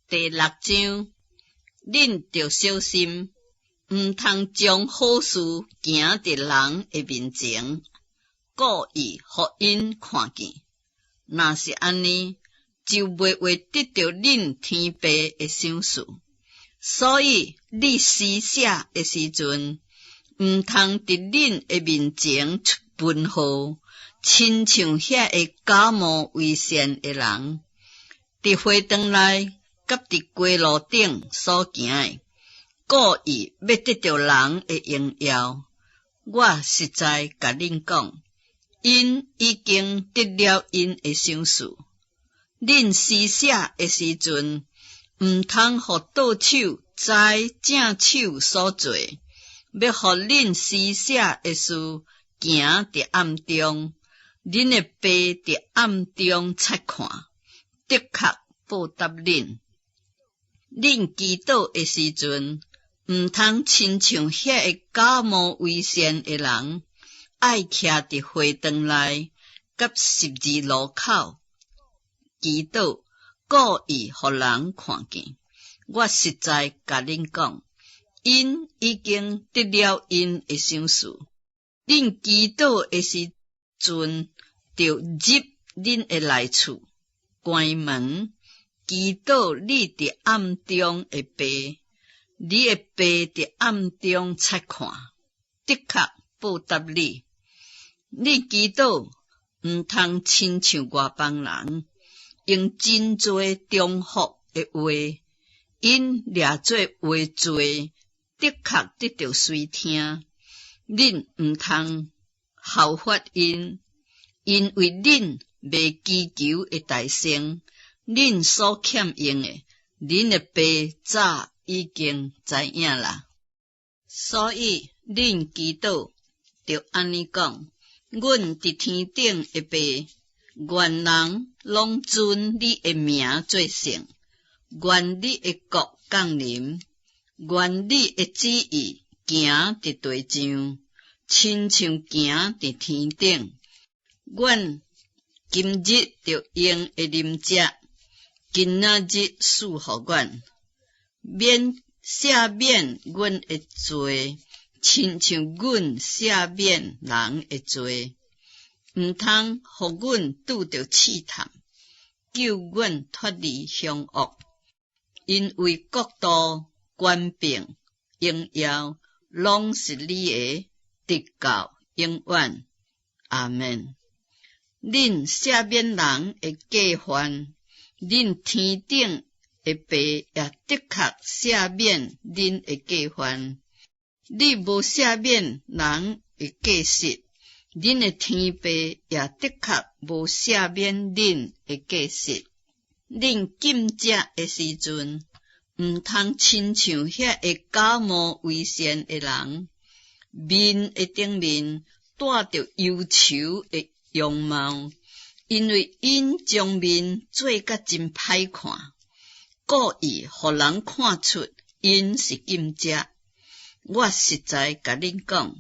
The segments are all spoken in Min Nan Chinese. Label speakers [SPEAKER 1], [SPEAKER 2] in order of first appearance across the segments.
[SPEAKER 1] 第六章，恁著小心，毋通將好事行佇人的面前，故意予𪜶看見。若是按呢，就袂會得著恁天父的賞賜。所以，你施捨的時陣，毋通佇恁的面前出軍號，親像遐个假冒為善的人，佇會堂內佮佇街路頂所行的，故意欲得著人的榮耀。我實在共恁講，𪜶已經得了𪜶的賞賜。恁施捨的時陣，毋通予倒手知正手所做，欲予恁施捨的事行佇暗中，恁的爸佇暗中察看，的確報答恁。恁祈禱的時陣，毋通親像遐个假冒為善的人，愛徛佇會堂內佮十字路口祈禱，故意予人看見。我實在共恁講，𪜶已經得了𪜶的賞賜。恁祈禱的時陣，著入恁的內厝，關門，祈禱你佇暗中的爸，你的爸佇暗中察看，的確報答你。你祈禱毋通親像外邦人，用真濟重複的話，𪜶掠做話濟，的確得著垂聽。恁毋通效法𪜶，因為恁袂祈求會大聲，恁所欠用的，恁的爸早已經知影啦。所以恁祈禱，著按呢講：阮佇天頂的爸，願人攏尊你的名做聖，願你的國降臨，願你的旨意行佇地上，親像行佇天頂。阮今日著用的飲食，今仔日賜予阮，免赦免阮的罪，親像阮赦免人的罪。毋通予阮拄著試探，救阮脫離兇惡。因為國度、權柄、榮耀，攏是你的，直到永遠。阿們。恁赦免人的過犯，恁天頂的爸也的確赦免恁的過犯。你無赦免人的過失，恁的天父也的確無赦免恁的過失。恁禁食的時陣，毋通親像遐个假冒為善的人，面的頂面帶著憂愁的容貌，因為𪜶將面做甲真歹看，故意予人看出𪜶是禁食。我實在共恁講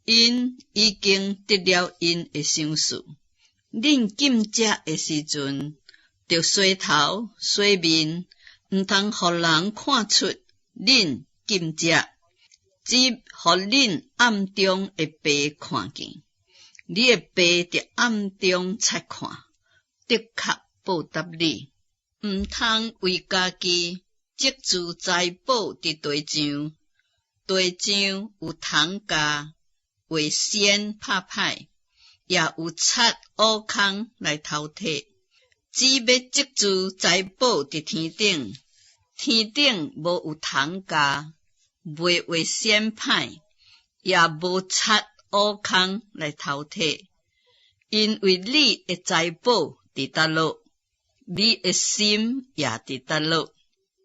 [SPEAKER 1] ，𪜶已經得了𪜶的賞賜。恁禁食的時陣，著洗頭洗面，毋通予人看出恁禁食，只予恁暗中的爸看見。你的爸佇暗中察看，的確報答你。毋通為家己積聚財寶佇地上，地上有蟲蚱，會先拍歹，也有賊挖空來偷提。只欲積聚財寶佇天頂，天頂無有蟲蚱，袂會先歹，也無賊挖空來偷提。因為你的財寶佇佗落，你的心也佇佗落。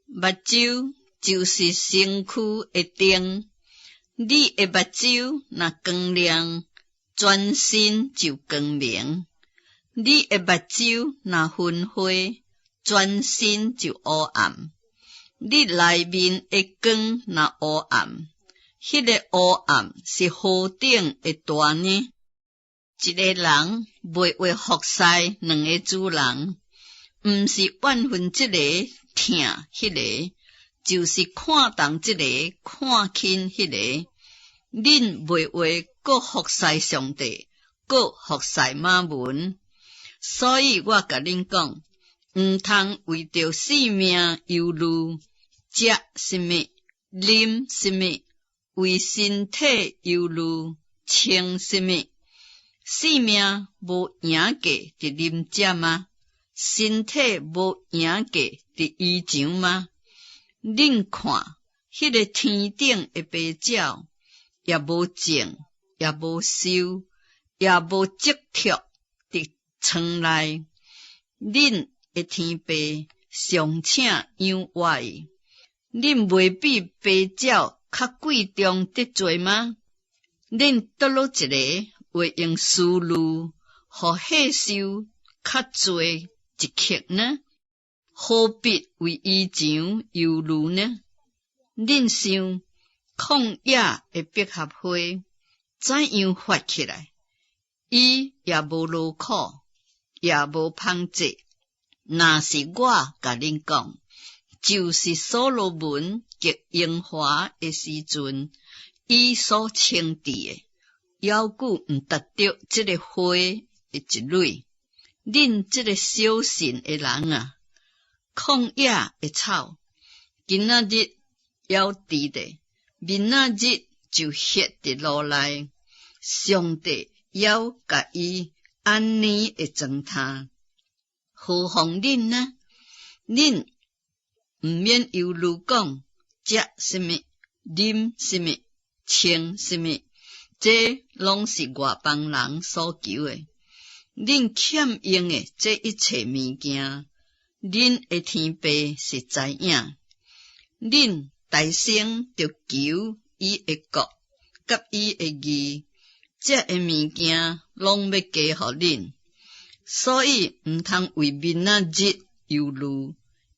[SPEAKER 1] 目睭就是身軀的燈，你的目睭若光亮，全身就光明；你的目睭若昏花，全身就烏暗。你內面的光若烏暗，彼个烏暗是何等的大呢？一个人袂會服侍兩个主人，毋是怨恨這个疼彼个，就是看重這个，看輕彼个。恁袂話閣服侍上帝，閣服侍瑪門。所以我共恁講，毋通為著性命憂慮，食啥物，啉啥物，為身體憂慮，穿啥物。性命無贏過佇啉食嗎？身體無贏過佇衣裳嗎？恁看，彼个天頂的飛鳥，也無種，也無收，也無積蓄佇倉內。恁的天父尚且養活伊，恁袂比飛鳥較貴重得濟嗎？恁佗落一个會用思慮，予歲數較濟一刻呢？何必為衣裳憂慮呢？恁想曠野的百合花怎樣發起來？伊也無勞苦，也無紡織。若是我共恁講，就是所羅門極榮華的時陣，伊所穿戴的，猶閣毋達著這个花的一蕊。恁這个小信的人啊，曠野的草，今仔日猶佇咧，明仔日就歇佇爐內。上帝猶共伊按呢的裝呔，何況恁呢？恁毋免憂慮講食啥物、啉啥物、穿啥物，這攏是外邦人所求的。恁欠用的這一切物件，恁的天父是知影。恁大先著求伊的國佮伊的義，這个物件攏欲加予恁。所以毋通為明仔日憂慮，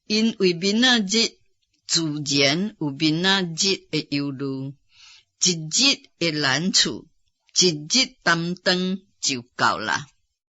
[SPEAKER 1] 因為明仔日自然有明仔日的憂慮。一日的難處，一日擔當就夠啦。